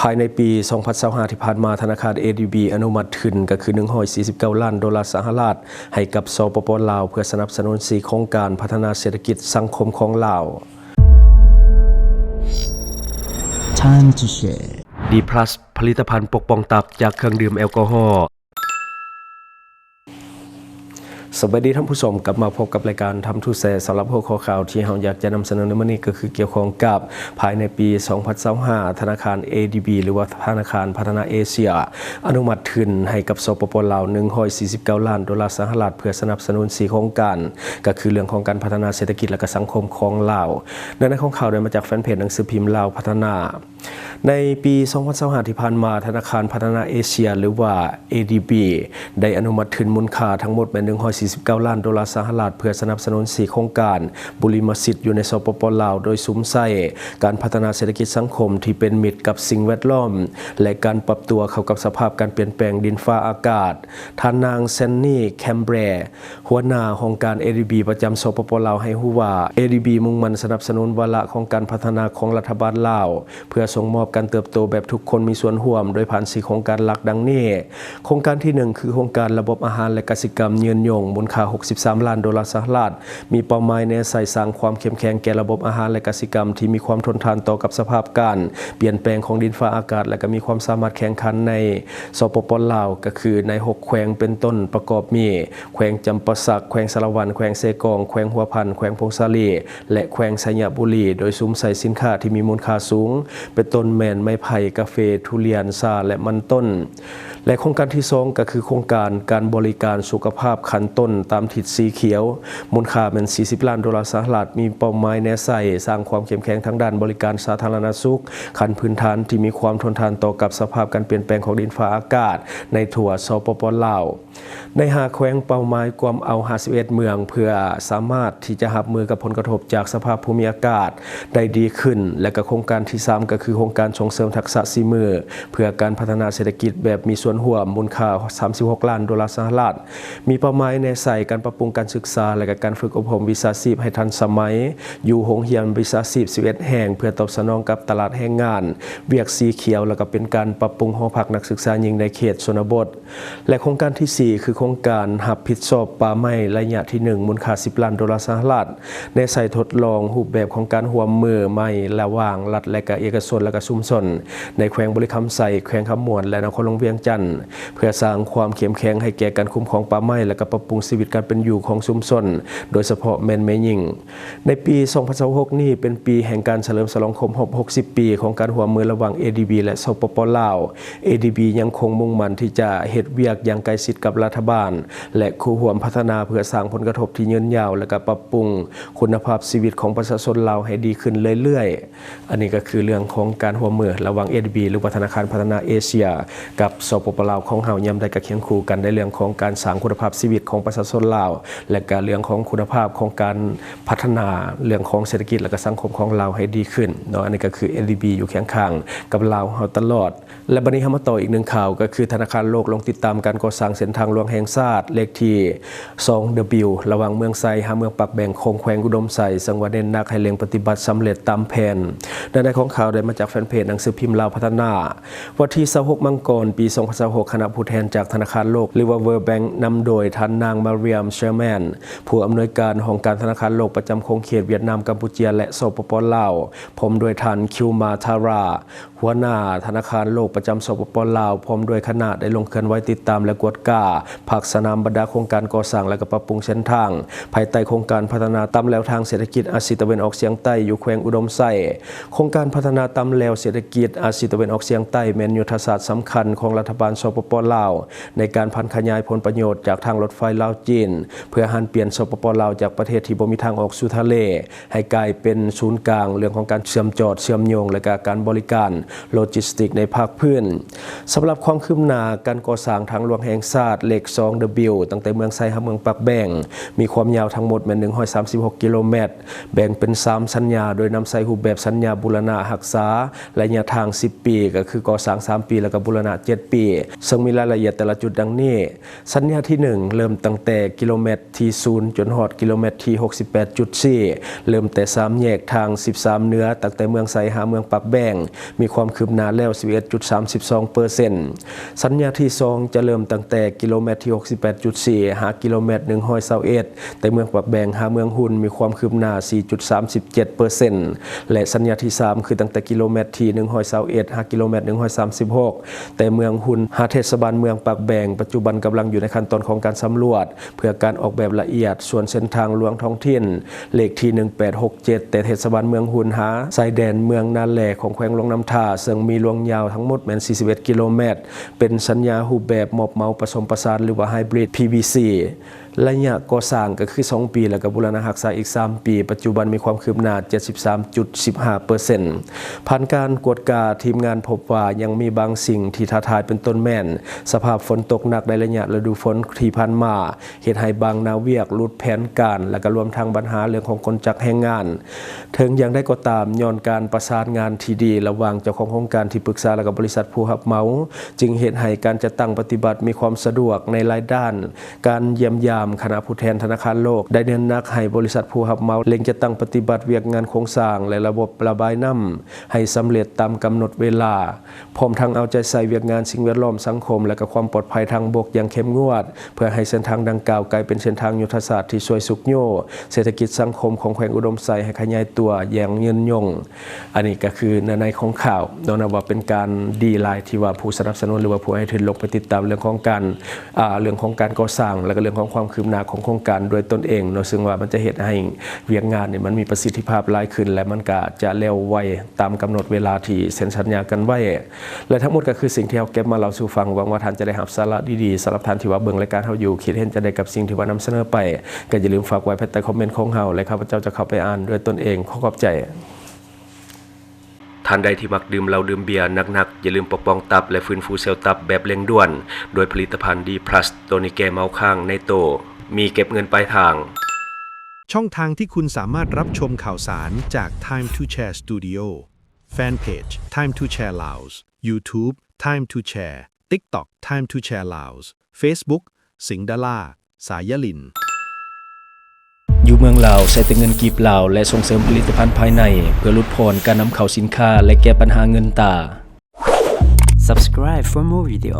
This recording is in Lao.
ພາຍໃນປີສອງພັນຊາວຫ້າທີ່ຜ່ານມາ, ທະນາຄານ ເອດີບີ ອະນຸມັດທຶນ ກໍຄື ໜຶ່ງຮ້ອຍສີ່ສິບເກົ້າລ້ານໂດລາສະຫະລັດ ໃຫ້ກັບ ສປປ ລາວ ເພື່ອສະໜັບສະໜູນສີ່ໂຄງການພັດທະນາເສດຖະກິດສັງຄົມຂອງລາວ. Time to share. ດີພລັສ ຜະລິດຕະພັນປົກປ້ອງຕັບຈາກເຄື່ອງດື່ມແອລກໍຮໍ. ສະບາຍດີທ່ານຜູ້ຊົມ, ກັບມາພົບກັບລາຍການ Time to Share. ສຳລັບຫົວຂໍ້ຂ່າວທີ່ເຮົາຢາກຈະນຳສະເໜີໃນມື້ນີ້ ກໍຄືກ່ຽວຂ້ອງກັບ ພາຍໃນປີສອງພັນຊາວຫ້າ ທະນາຄານ ເອດີບີ ຫຼືວ່າທະນາຄານພັດທະນາເອເຊຍ ອະນຸມັດທຶນໃຫ້ກັບ ສປປ ລາວ ໜຶ່ງຮ້ອຍສີ່ສິບເກົ້າລ້ານໂດລາສະຫະລັດ ເພື່ອສະໜັບສະໜູນສີ່ໂຄງການ, ກໍຄືເລື່ອງຂອງການພັດທະນາເສດຖະກິດ ແລະ ກະສັງຄົມຂອງລາວ. ເນື້ອໃນຂອງຂ່າວໄດ້ມາຈາກແຟນເພຈໜັງສືພິມລາວພັດທະນາ. ໃນປີສອງພັນຊາວຫ້າທີ່ຜ່ານມາ, ທະນາຄານພັດທະນາເອເຊຍ ຫຼືວ່າ ເອດີບີ ໄດ້ອະນຸມັດທຶນມູນຄ່າທັງໝົດແມ່ນ ໜຶ່ງຮ້ອຍສີ່ສິບເກົ້າລ້ານໂດລາສະຫະລັດ ເພື່ອສະໜັບສະໜູນສີ່ໂຄງການບຸລິມະສິດຢູ່ໃນ ສປປ ລາວ, ໂດຍສຸມໃສ່ການພັດທະນາເສດຖະກິດສັງຄົມທີ່ເປັນມິດກັບສິ່ງແວດລ້ອມ ແລະ ການປັບຕົວເຂົ້າກັບສະພາບການປ່ຽນແປງດິນຟ້າອາກາດ. ທ່ານນາງ ແຊນນີ ແຄມແບຣ ຫົວໜ້າຫ້ອງການ ເອດີບີ ປະຈຳ ສປປ ລາວ ໃຫ້ຮູ້ວ່າ ເອດີບີ ມຸ່ງໝັ້ນສະໜັບສະໜູນວາລະຂອງການພັດທະນາຂອງລັດຖະບານລາວ ເພື່ອສົ່ງມອບການເຕີບໂຕແບບທຸກຄົນມີສ່ວນຮ່ວມ ໂດຍຜ່ານສີ່ໂຄງການຫຼັກດັ່ງນີ້. ໂຄງການທີໜຶ່ງ ຄືໂຄງການລະບົບອາຫານ ແລະ ກະສິກຳຍືນຍົງ ມູນຄ່າຫົກສິບສາມລ້ານໂດລາສະຫະລັດ, ມີເປົ້າໝາຍແນໃສ່ສ້າງຄວາມເຂັ້ມແຂງແກ່ລະບົບອາຫານ ແລະ ກະສິກຳທີ່ມີຄວາມທົນທານຕໍ່ກັບສະພາບການປ່ຽນແປງຂອງດິນຟ້າອາກາດ ແລະ ກໍມີຄວາມສາມາດແຂ່ງຂັນໃນ ສປປ ລາວ ກໍຄືໃນຫົກແຂວງເປັນຕົ້ນ ປະກອບມີ ແຂວງຈຳປາສັກ, ແຂວງສາລະວັນ, ແຂວງເຊກອງ, ແຂວງຫົວພັນ, ແຂວງຜົ້ງສາລີ ແລະ ແຂວງໄຊຍະບູລີ, ໂດຍສຸມໃສ່ສິນຄ້າທີ່ມີມູນຄ່າສູງ ເປັນຕົ້ນແມ່ນໄມ້ໄຜ່, ກາເຟ, ທຸລຽນ, ຊາ ແລະ ມັນຕົ້ນ. ແລະ ໂຄງການທີສອງ ກໍຄືໂຄງການການບໍລິການສຸຂະພາບຂັ້ນຕົ້ນຕາມທິດສີຂຽວ, ມູນຄ່າແມ່ນສີ່ສິບລ້ານໂດລາສະຫະລັດ, ມີເປົ້າໝາຍແນໃສ່ສ້າງຄວາມເຂັ້ມແຂງທາງດ້ານບໍລິການສາທາລະນະສຸກຂັ້ນພື້ນຖານທີ່ມີຄວາມທົນທານຕໍ່ກັບສະພາບການປ່ຽນແປງຂອງດິນຟ້າອາກາດໃນທົ່ວ ສປປ ລາວ. ໃນຫ້າແຂວງເປົ້າໝາຍກວມເອົາຫ້າສິບເອັດເມືອງ ເພື່ອສາມາດທີ່ຈະຮັບມືກັບຜົນກະທົບຈາກສະພາບພູມິອາກາດໄດ້ດີຂຶ້ນ ແລະ ກະໂຄງການທີສາມ ກໍຄືໂຄງການສົ່ງເສີມທັກສະສີມື ເພື່ອການພັດທະນາເສດຖະກິດແບບມີສ່ວນຮ່ວມ ມູນຄ່າສາມສິບຫົກລ້ານໂດລາສະຫະລັດ, ມີເປົ້າໝາຍແນໃສ່ການປັບປຸງການສຶກສາ ແລະ ກະການຝຶກອົບຮົມວິຊາຊີບໃຫ້ທັນສະໄໝ ຢູ່ໂຮງຮຽນວິຊາຊີບສິບເອັດແຫ່ງ ເພື່ອຕອບສະໜອງກັບຕະຫຼາດແຮງງານ, ວຽກສີຂຽວ ແລະ ກະເປັນການປັບປຸງຫໍພັກນັກສຶກສາຍິງໃນເຂດຊົນນະບົດ. ແລະ ໂຄງການທີສີ່ ຄືໂຄງການຮັບຜິດຊອບປ່າໄມ້ໄລຍະທີໜຶ່ງ ມູນຄ່າສິບລ້ານໂດລາສະຫະລັດ, ແນໃສ່ທົດລອງຮູບແບບຂອງການຮ່ວມມືໃໝ່ລະຫວ່າງລັດ ແລະ ກະເອກະຊົນ ແລະ ກະຊຸມຊົນ ໃນແຂວງບໍລິຄຳໄຊ, ແຂວງຄຳມ່ວນ ແລະ ນະຄອນຫຼວງວຽງຈັນ, ເພື່ອສ້າງຄວາມເຂັ້ມແຂງໃຫ້ແກ່ການຄຸ້ມຄອງປ່າໄມ້ ແລະ ກະປັບປຸງຊີວິດການເປັນຢູ່ຂອງຊຸມຊົນ, ໂດຍສະເພາະແມ່ນແມ່ຍິງ. ໃນປີສອງພັນຊາວຫົກນີ້ ເປັນປີແຫ່ງການສະເຫຼີມສະຫຼອງຄົບຮອບຫົກສິບປີຂອງການຮ່ວມມືລະຫວ່າງ ເອດີບີ ແລະ ສປປ ລາວ. ເອດີບີ ຍັງຄົງມຸ່ງໝັ້ນທີ່ຈະເຮັດວຽກຢ່າງໃກ້ຊິດກັບລັດຖະບານ ແລະ ຄູ່ຮ່ວມພັດທະນາ ເພື່ອສ້າງຜົນກະທົບທີ່ຍືນຍາວ ແລະ ກະປັບປຸງຄຸນນະພາບຊີວິດຂອງປະຊາຊົນລາວໃຫ້ດີຂຶ້ນເລື້ອຍໆ. ອັນນີ້ກໍຄືເລື່ອງຂອງການຮ່ວມມືລະຫວ່າງ ເອດີບີ ຫຼືວ່າທະນາຄານພັດທະນາເອເຊຍ ກັບ ສປປ ລາວ ຂອງເຮົາ, ຍາມໃດກໍຄຽງຄູ່ກັນໃນເລື່ອງຂອງການສ້າງຄຸນນະພາບຊີວິດຂອງປະຊາຊົນລາວ ແລະ ກະເລື່ອງຂອງຄຸນນະພາບຂອງການພັດທະນາເລື່ອງຂອງເສດຖະກິດ ແລະ ກະສັງຄົມຂອງລາວໃຫ້ດີຂຶ້ນເນາະ. ອັນນີ້ກໍຄື ເອດີບີ ຢູ່ຄຽງຂ້າງກັບລາວເຮົາຕະຫຼອດ. ແລະ ບັດນີ້ເຮົາມາຕໍ່ອີກໜຶ່ງຂ່າວ, ກໍຄືທະນາຄານໂລກລົງຕິດຕາມການກໍ່ສ້າງເສັ້ນທາງຫຼວງແຫ່ງຊາດເລກທີສອງ ດັບເບິນຢູ ລະຫວ່າງເມືອງໄຊຫາເມືອງປາກແບງ ຂອງແຂວງອຸດົມໄຊ, ເຊິ່ງວ່າເນັ້ນໜັກໃຫ້ເລັ່ງປະຕິບັດສຳເລັດຕາມແຜນ. ເນື້ອໃນຂອງຂ່າວໄດ້ມາຈາກແຟນເພຈໜັງສືພິມລາວພັດທະນາ. ວັນທີຊາວຫົກ ມັງກອນ ປີສອງພັນຊາວຫົກ, ຄະນະຜູ້ແທນຈາກທະນາຄານໂລກ ຫຼືວ່າ World Bank ນຳໂດຍທ່ານນາງ ມາຣຽມ ເຊີແມນ ຜູ້ອຳນວຍການຫ້ອງການທະນາຄານໂລກປະຈຳຂົງເຂດຫວຽດນາມ, ກຳປູເຈຍ ແລະ ສປປ ລາວ, ພ້ອມດ້ວຍທ່ານ ຄິວມາ ທາຣາ ຫົວໜ້າທະນາຄານໂລກປະຈຳ ສປປ ລາວ ພ້ອມດ້ວຍຄະນະ ໄດ້ລົງເຄື່ອນໄຫວຕິດຕາມ ແລະ ກວດກາພາກສະໜາມບັນດາໂຄງການກໍ່ສ້າງ ແລະ ກະປັບປຸງເສັ້ນທາງ ພາຍໃຕ້ໂຄງການພັດທະນາຕາມແລວທາງເສດຖະກິດອາຊີຕາເວັນອອກສຽງໃຕ້ ຢູ່ແຂວງອຸດົມໄຊ. ໂຄງການພັດທະນາຕາມແລວເສດຖະກິດອາຊີຕາເວັນອອກສຽງໃຕ້ ແມ່ນຍຸດທະສາດສຳຄັນຂອງລັດຖະບານ ສປປ ລາວ ໃນການຜັນຂະຫຍາຍຜົນປະໂຫຍດຈາກທາງລົດໄຟລາວ-ຈີນ ເພື່ອຫັນປ່ຽນ ສປປ ລາວ ຈາກປະເທດທີ່ບໍ່ມີທາງອອກສູ່ທະເລ ໃຫ້ກາຍເປັນສູນກາງເລື່ອງຂອງການເຊື່ອມຈອດເຊື່ອມໂຍງ ແລະ ກະການບໍລິການໂລຈິສຕິກໃນພາກພື້ນ. ສຳລັບຄວາມຄືບໜ້າການກໍ່ສ້າງທາງຫຼວງແຫ່ງຊາດເລກສອງ ດັບເບິນຢູ ຕັ້ງແຕ່ເມືອງໄຊຫາເມືອງປາກແບງ ມີຄວາມຍາວທັງໝົດແມ່ນ ໜຶ່ງຮ້ອຍສາມສິບຫົກ ກິໂລແມັດ, ແບ່ງເປັນສາມສັນຍາ ໂດຍນຳໃຊ້ຮູບແບບສັນຍາບູລະນະຮັກສາ ໄລຍະທາງສິບປີ ກໍຄືກໍ່ສ້າງສາມປີ ແລ້ວກໍບູລະນະເຈັດປີ. ເຊິ່ງມີລາຍລະອຽດແຕ່ລະຈຸດດັ່ງນີ້. ສັນຍາທີໜຶ່ງ ເລີ່ມຕັ້ງແຕ່ກິໂລແມັດທີສູນ ຈົນຮອດກິໂລແມັດທີຫົກສິບແປດຈຸດສີ່ ເລີ່ມແຕ່ສາມແຍກທາງສິບສາມເໜືອ ຕັ້ງແຕ່ເມືອງໄຊຫາເມືອງປາກແບງ ມີຄວາມຄືບໜ້າແລ້ວສິບເອັດຈຸດສາມສິບສອງເປີເຊັນ. ສັນຍາທີສອງ ຈະເລີ່ມຕັ້ງແຕ່ກິໂລແມັດທີຫົກສິບແປດຈຸດສີ່ ຫາກິໂລແມັດໜຶ່ງຮ້ອຍຊາວເອັດ ແຕ່ເມືອງປາກແບງຫາເມືອງຮຸນ ມີຄວາມຄືບໜ້າສີ່ຈຸດສາມສິບເຈັດເປີເຊັນ ແລະ ສັນຍາທີສາມ ຄືຕັ້ງແຕ່ກິໂລແມັດທີໜຶ່ງຮ້ອຍຊາວເອັດ ຫາກິໂລແມັດໜຶ່ງຮ້ອຍສາມສິບຫົກ ແຕ່ເມືອງຮຸນຫາເທດສະບານເມືອງປາກແບງ ປັດຈຸບັນກຳລັງຢູ່ໃນຂັ້ນຕອນຂອງການສຳຫຼວດ ເພື່ອການອອກແບບລະອຽດ. ສ່ວນເສັ້ນທາງຫຼວງທ້ອງຖິ່ນ ເລກທີໜຶ່ງແປດຫົກເຈັດ ແຕ່ເທດສະບານເມືອງຮຸນຫາຊາຍແດນເມືອງນາແລ ຂອງແຂວງຫຼວງນ້ຳທາ ເຊິ່ງມີລວງຍາວທັງໝົດແມ່ນສີ່ສິບເອັດກິໂລແມັດ ເປັນສັນຍາຮູບແບບມອບເໝົາປະສົມປະສານ ຫຼືວ່າ Hybrid PVC. ໄລຍະກໍ່ສ້າງກໍຄືສອງປີ ແລ້ວກໍບູລະນະຮັກສາອີກສາມປີ, ປັດຈຸບັນມີຄວາມຄືບໜ້າເຈັດສິບສາມຈຸດສິບຫ້າເປີເຊັນ. ຜ່ານການກວດກາ, ທີມງານພົບວ່າຍັງມີບາງສິ່ງທີ່ທ້າທາຍ, ເປັນຕົ້ນແມ່ນສະພາບຝົນຕົກໜັກໃນໄລຍະລະດູຝົນທີ່ຜ່ານມາ, ເຮັດໃຫ້ບາງໜ້າວຽກຫຼຸດແຜນການ ແລະ ກໍລວມທັງບັນຫາເລື່ອງຂອງກົນຈັກແຮງງານ. ເຖິງຢ່າງໃດກໍຕາມ, ຍ້ອນການປະສານງານທີ່ດີລະຫວ່າງເຈົ້າຂອງໂຄງການ, ທີ່ປຶກສາ ແລະ ກໍບໍລິສັດຜູ້ຮັບເໝົາ, ຈຶ່ງເຮັດໃຫ້ການຈັດຕັ້ງປະຕິບັດມີຄວາມສະດວກໃນຫຼາຍດ້ານ. ການຢ້ຽມຢາມຄະນະຜູ້ແທນທະນາຄານໂລກ ໄດ້ເນັ້ນໜັກໃຫ້ບໍລິສັດຜູ້ຮັບເໝົາເລັ່ງຈັດຕັ້ງປະຕິບັດວຽກງານໂຄງສ້າງ ແລະ ລະບົບລະບາຍນ້ຳໃຫ້ສຳເລັດຕາມກຳນົດເວລາ, ພ້ອມທັງເອົາໃຈໃສ່ວຽກງານສິ່ງແວດລ້ອມ, ສັງຄົມ ແລະ ກໍຄວາມປອດໄພທາງບົກຢ່າງເຂັ້ມງວດ, ເພື່ອໃຫ້ເສັ້ນທາງດັ່ງກ່າວກາຍເປັນເສັ້ນທາງຍຸດທະສາດທີ່ຊ່ວຍຊຸກຍູ້ເສດຖະກິດສັງຄົມຂອງແຂວງອຸດົມໄຊໃຫ້ຂະຫຍາຍຕົວຢ່າງຍືນຍົງ. ອັນນີ້ກໍຄືເນື້ອໃນຂອງຂ່າວເນາະ, ນັບວ່າເປັນການດີຫຼາຍທີ່ວ່າຜູ້ສະໜັບສະໜູນ ຫຼືວ່າຜູ້ໃຫ້ທຶນລົງໄປຕິດຕາມເລື່ອງຂອງການ ອ່າ ເລື່ອງຂອງການກໍ່ສ້າງ ແລະ ກໍເລື່ອງຂອງຄວາມຄືບໜ້າຂອງໂຄງການດ້ວຍຕົນເອງເນາະ, ເຊິ່ງວ່າມັນຈະເຮັດໃຫ້ວຽກງານນີ້ມັນມີປະສິດທິພາບຫຼາຍຂຶ້ນ ແລະ ມັນກໍຈະແລ້ວໄວຕາມກຳນົດເວລາທີ່ເຊັນສັນຍາກັນໄວ້. ແລະ ທັງໝົດກໍຄືສິ່ງທີ່ເຮົາເກັບມາເລົ່າສູ່ຟັງ. ຫວັງວ່າທ່ານຈະໄດ້ຮັບສາລະດີໆ. ສຳລັບທ່ານທີ່ວ່າເບິ່ງລາຍການເຮົາຢູ່, ຄິດເຫັນຈັ່ງໃດກັບສິ່ງທີ່ວ່ານຳສະເໜີໄປ, ກໍຢ່າລືມຝາກໄວ້ພາຍໃຕ້ຄອມເມັນຂອງເຮົາ ແລະ ຂ້າພະເຈົ້າຈະເຂົ້າໄປອ່ານດ້ວຍຕົນເອງ. ຂໍຂອບໃຈ. ທ່ານໃດທີ່ມັກດື່ມເຫຼົ້າດື່ມເບຍໜັກໆ, ຢ່າລືມປົກປ້ອງຕັບ ແລະ ຟື້ນຟູເຊວຕັບແບບເລັ່ງດ່ວນ ດ້ວຍຜະລິດຕະພັນ D plus ໂຕນີ້ແກ້ເມົາຄ້າງໃນໂຕ, ມີເກັບເງິນປາຍທາງ. ช่องทางที่คุณสามารถรับชมข่าวสารจาก Time to Share Studio Fanpage Time to Share Laos YouTube Time to Share TikTok Time to Share Laos Facebook สิงห์ดารา สายยะลิน ຢູ່ເມືອງລາວ ໃຊ້ແຕ່ເງິນກີບລາວ ແລະ ສົ່ງເສີມຜະລິດຕະພັນພາຍໃນ ເພື່ອຫຼຸດຜ່ອນການນຳເຂົ້າສິນຄ້າ ແລະ ແກ້ບັນຫາເງິນຕາ. Subscribe for more video.